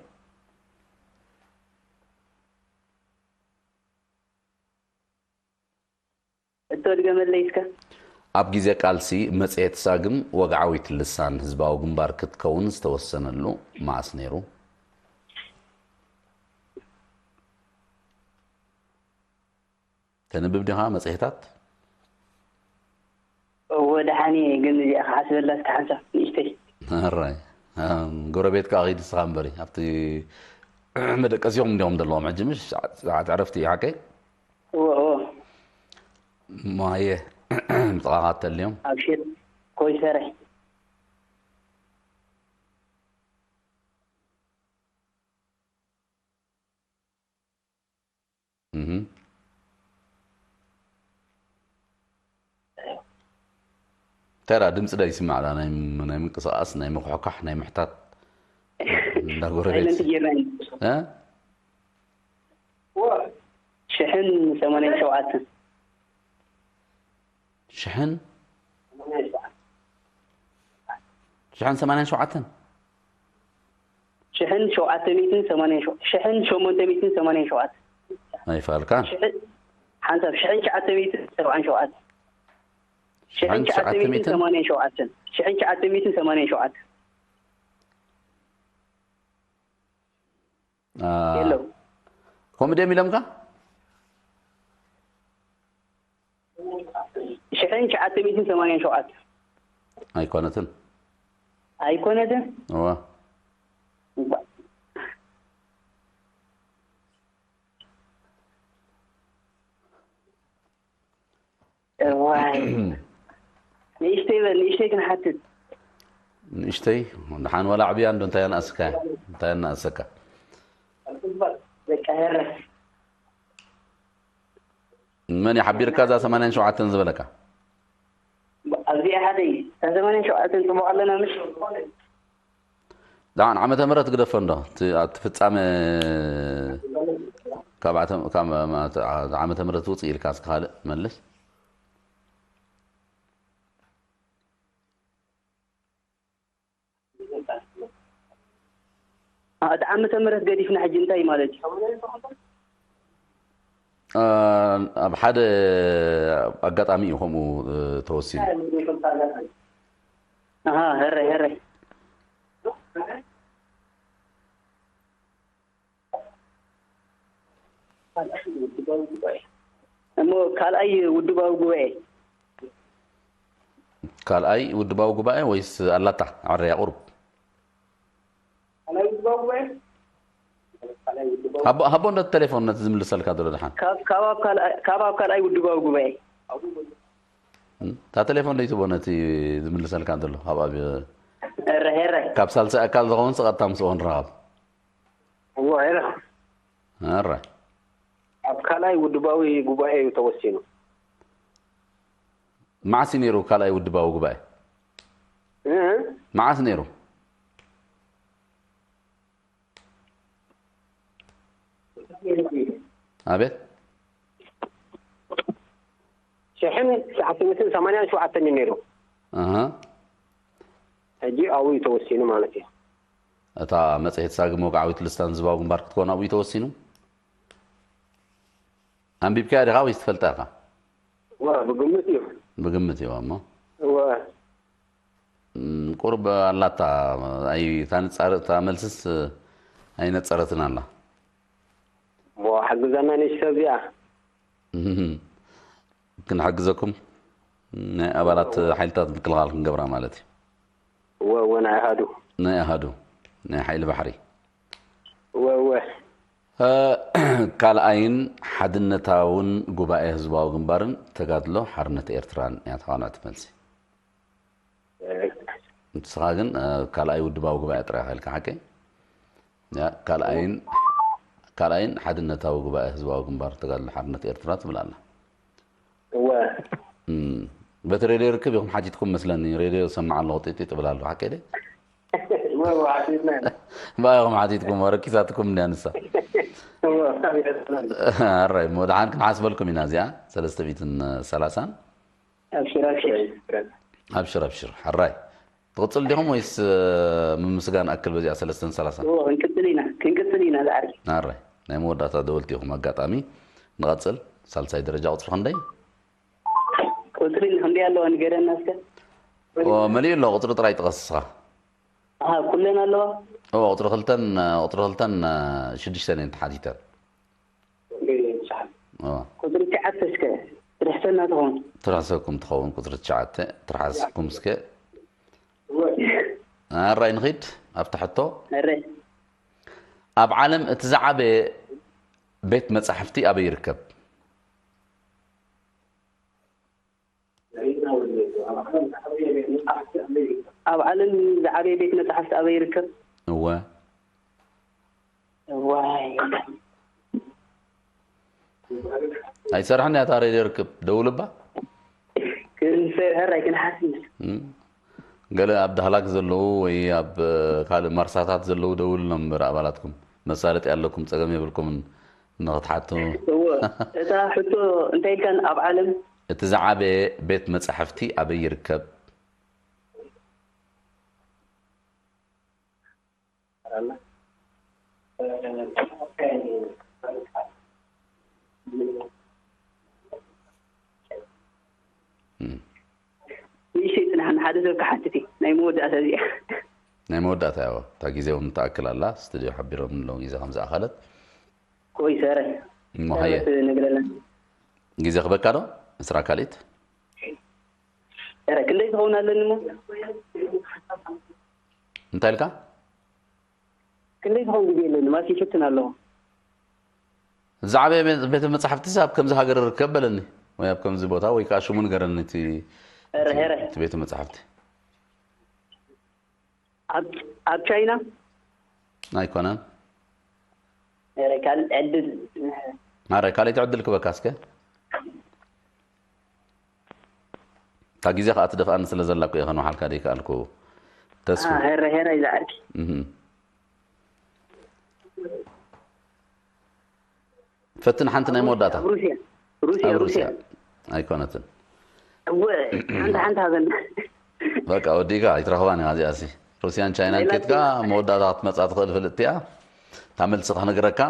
ሕቶ ድገመለይ እስከ። ኣብ ግዜ ቃልሲ መጽሔት ሳግም ወግዓዊት ልሳን ህዝባዊ ግንባር ክትከውን ዝተወሰነሉ መኣስ ነይሩ? ተንብብ ዲኻ መጽሔታት? እወ፣ ደሓን እየ፣ ግን እዚኣ ክሓስበላ እስከ ሓንሳብ ንእሽተይ። ኣራይ፣ ኣም፣ ጎረቤትካ ኺድ እስኻ እምበሪ፣ ኣብቲ መደቀሲኦም እንዲኦም ዘለዎም ሕጂ፣ ምሽ ሰዓት፣ ሰዓት ዕረፍቲ እዩ፣ ሓቀይ? እወ፣ እወ። እሞ ሃየ፣ ጥቓኻ ተልዮም። ኣብሽር፣ ኮይሰረ። እህ። ተራ ድምፂ ዳ ይስማዕ ዳ? ናይ፣ ናይ ምንቅስቃስ፣ ናይ ምኩሕኳሕ፣ ናይ ምሕታት እንዳ ጎረቤት። ሳይለንት ጌርና ኢና። እ? ሽሕን ሰማንያን ሸውዓተን። ሽሕን? ሰማንያን ሸውዓተን። ሽሕን ሰማንያን ሸውዓተን? ሽሕን ሸውዓተ ሚእትን ሰማንያን ሸው- ሽሕን ሸሞንተ ሚእትን ሰማንያን ሸውዓተ ኣይፋልካን። ሽሕን ሓንሳብ ሽሕን ትሽዓተ ሚእትን ሰብዓን ሸውዓተ ሽሕን ትሽዓተ ሚእትን ሰማንያን ሸውዓተን ሽሕን ትሽዓተ ሚእትን ሰማንያን ሸውዓተ የለው ከምኡ ድዮም ኢሎምካ? ሽሕን ትሽዓተ ሚእትን ሰማንያን ሸውዓተ ኣይኮነትን። ኣይኮነትን። እዋ እዋይ ንእሽተይ በል፣ ንእሽተይ ክንሓትት። ንእሽተይ ደሓን ዋላ ዕብያ እንዶ እንታይ ኣናእስካ እንታይ ኣናእሰካ? በቃ ሄረ መን ይሓቢርካ እዛ ሰማንያን ሸውዓተን ዝበለካ? ኣብዚኣ ሓደይ እታ ሰማንያን ሸውዓተን ጽቡቕ ኣለና ምሽ ደሓን ዓመተ ምህረት ግደፎ እንዶ እቲ ኣብቲ ፍጻመ ካብ ዓተ- ካብ ዓመተ ምህረት ውፅእ ኢልካ እስከ ካልእ መልስ። እቲ ዓመተ ምህረት ገዲፍና ሕጂ እንታይ ማለት እዩ? ኣብ ሓደ ኣጋጣሚ እዩ ከምኡ ተወሲኑ። ኣሃ ህረይ ህረይ እሞ ካልኣይ ውድባዊ ጉባኤ ካልኣይ ውድባዊ ጉባኤ ወይስ ኣላታ ዓረያ ቁሩብ ሃቦ ሃቦ እንዶ ተሌፎን ነቲ ዝምልሰልካ ዘሎ ደሓን ካብ ካብ ኣብ ካልኣይ- ካብ ኣብ ካልኣይ ውድባዊ ጉባኤ እም፣ እታ ቴሌፎን ደይትቦ ነቲ ዝምልሰልካ ዘሎ ካብ ኣብ ሄረ ሄረ ካብ ሳልሳይ ኣካል ዝኸውን ስቐጥታ ምስኦ ንራኸብ እሞ ሄረ ኣረ ኣብ ካልኣይ ውድባዊ ጉባኤ እዩ ተወሲኑ መዓስ እዩ ነይሩ ካልኣይ ውድባዊ ጉባኤ እ? መዓስ ነይሩ ኣቤት ሽሕን ትሽዓተ ሚእትን ሰማንያን ሸውዓተን እዩ ነይሩ ኣሃ ሕጂ ኣብኡ እዩ ተወሲኑ ማለት እዩ እታ መጽሔት ሳግም ወግዓዊት ልሳን ህዝባዊ ግንባር ክትኮን ኣብኡ እዩ ተወሲኑ ኣንቢብካያ ዲኻ ወይስ ትፈልጣ ኢኻ ዋ ብግምት እዩ ብግምት እዩ እሞ ዋ እም፣ ቁሩብ ኣላታ ኣይ ታንጻር እታ መልስስ ኣይነጸረትን ኣላ ሞ ሓግዛና ንእሽቶ እዚኣ እህም። ክንሕግዘኩም ናይ ኣባላት ሓይልታት ምክልኻል ክንገብራ ማለት እዩ እወ እወ ናይ ኣሃዱ ናይ ኣሃዱ ናይ ሓይሊ ባሕሪ እወ እወ እ፣ ካልኣይን ሓድነታውን ጉባኤ ህዝባዊ ግንባርን ተጋድሎ ሓርነት ኤርትራን እያ ተኻኖዕቲ መልሲ ንስኻ ግን እ፣ ካልኣይ ውድባዊ ጉባኤ ጥራይ ኢኻ ኢልካ ሓቂ እያ ካልኣይን ካልኣይን ሓድነታዊ ጉባኤ ህዝባዊ ግንባር ተጋድሎ ሓርነት ኤርትራ ትብል ኣላ እወ እም፣ በቲ ሬድዮ ርክብ ኢኹም ሓቲትኩም መስለኒ ሬድዮ ሰማዕ ኣለኹ ጢጢ ጥብል ኣለኹ ሓቂ ደ እወ እወ ሓቲትና ኢና ባይኹም ሓቲትኩም ረኪሳትኩም እንድያ ንሳ እወ ሓቲትና ኣራይ እሞ ደሓን ክንሓስበልኩም ኢና እዚኣ ሰለስተ ሚእትን ሰላሳን ኣብሽር ኣብሽር ኣብሽር ኣብሽር ሕራይ ትቕፅል ዲኹም ወይስ እ፣ ምምስጋን ኣክል በዚኣ ሰለስተን ሰላሳን እወ ክንቅፅል ኢና ክንቅፅል ኢና ዝዓርኪ ኣራይ ናይ መወዳእታ ደወልቲ ኢኹም ኣጋጣሚ ንቐፅል ሳልሳይ ደረጃ ቁፅሪ ክንደይ ቁፅሪ ክንደይ ኣለዋ ንገረና እስከ ኦ፣ መሊኡ ኣሎ ቁፅሪ ጥራይ ጥቐስ እስኻ ኣሃ ኩለን ኣለዋ ኦ፣ ቁፅሪ ክልተን ቁፅሪ ክልተን ሽዱሽተን እየን ተሓቲተን ኦ፣ ቁፅሪ ትሽዓተ እስከ ትርሕሰና ትኸውን ትርሕሰኩም ትኸውን ቁፅሪ ትሽዓተ ትርሓስኩም እስከ ኣራይ ንኺድ ኣብታ ሕቶ ረ ኣብ ዓለም እቲ ዝዓበየ ቤት መጻሕፍቲ ኣበይ ይርከብ ኣብ ዓለም ዝዓበየ ቤት መጻሕፍቲ ኣበይ ይርከብ እወ ዋይ ኣይሰርሕን እያ እታ ሬድዮ ርክብ ደውልባ ክንሰርሐር ኣይክንሓስብ እም። ገለ ኣብ ዳህላክ ዘለዉ ወይ ኣብ ካልእ ማርሳታት ዘለዉ ደውልሎም እምበር ኣባላትኩም መሳለጢ ኣለኩም ጸገም የብልኩምን ንኽትሓቱ እወ እታ ሕቶ እንታይ ኢልካን ኣብ ዓለም እቲ ዝዓበየ ቤት መጻሕፍቲ ኣበይ ይርከብ እም። ንእሽተይ ጽናሕ፣ ንሓደ ሰብ ክሓትት እየ። ናይ መወዳእታ እዚኣ። ናይ መወዳእታ ያው፣ እታ ግዜ እውን ትኣክል ኣላ። ስቱድዮ ሓቢሮም ኣለዉ ግዜ ከም ዝኣኸለት። ኮይስ፣ ኧረ እሞ ሃየ። ሰበት ነግረና። ግዜ ክበካ ዶ? ዕስራ ካልኢት? ኧረ ክንደይ ዝኸውን ኣለኒ እሞ? እንታይ ኢልካ? ክንደይ ዝኸውን ግዜ ኣለኒ ማለት ይፍትን ኣለኹ። ዝዓበየ ቤ-፣ ቤተ መጻሕፍቲ ኣብ ከምዚ ሃገር ርከብ በለኒ፣ ወይ ኣብ ከምዚ ቦታ፣ ወይ ከዓ ሽሙ ንገረኒ እቲ፣ ኧረ፣ እቲ፣ ኧረ። እቲ ቤተ መጻሕፍቲ። ኣብ፣ ኣብ ቻይና? ኣይኮነን። ኧረ፣ ካልእ ዕድል። ኣረ፣ ካልኣይቲ ዕድል ክበካ እስከ። እታ ግዜ ከዓ ትደፍኣኒ ስለ ዘላ እኮ እየ ከንውሓልካ ደይከኣልኩ። ተስፉ። ኣሃ፣ ሄረ፣ ሄረ ይዝዓርኪ። እህ። ፈትን ሓንቲ ናይ መወዳእታ። ኣብ ሩስያ። ሩስያ፣ ኣብ ሩስያ። ሩስያ። ኣይኮነትን። እወ፣ ሓንቲ፣ ሓንቲ ሃበና። በቃ፣ ወዲእካ፣ ኣይትረኽባን እያ እዚኣሲ። ሩስያን ቻይናን ሌላ ኬድካ፣ ዜና። መወዳእታ ክትመጻ ትኽእል ፍልጥቲ እያ። እታ መልሲ ክነግረካ፣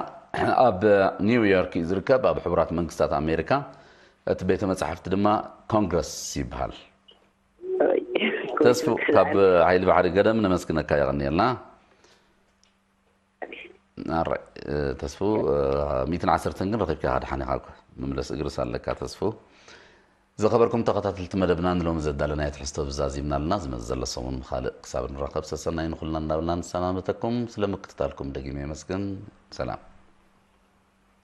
ኣብ ኒውዮርክ እዩ ዝርከብ፣ ኣብ ሕቡራት መንግስታት ኣሜሪካ። እቲ ቤተ መጻሕፍቲ ድማ ኮንግረስ ይበሃል። ኣይ፣ ተስፉ፣ ኮንግረስ ካብ ይበሃል። ሓይሊ ባሕሪ ገደም ነመስግነካ፣ የቐንየልና። ኣራይ፣ እ፣ ተስፉ፣ እ፣ ሚእትን ዓሰርተን ግን ረኺብካ ኢኻ፣ ደሓን ኢኻ እኮ። ምምለስ እግርስ ኣለካ ተስፉ። ዝኸበርኩም ተኸታተልቲ መደብና፣ ንሎሚ ዘዳለናዮ ትሕዝቶ ብዛዚምና ኣለና። ዝመጽእ ዘሎ ሰሙን ብኻልእ ክሳብ ንራኸብ ሰሰናዩ ንኹልና እናበልና ንሰናበተኩም። ስለ ምክትታልኩም ደጊመ የመስግን። ሰላም።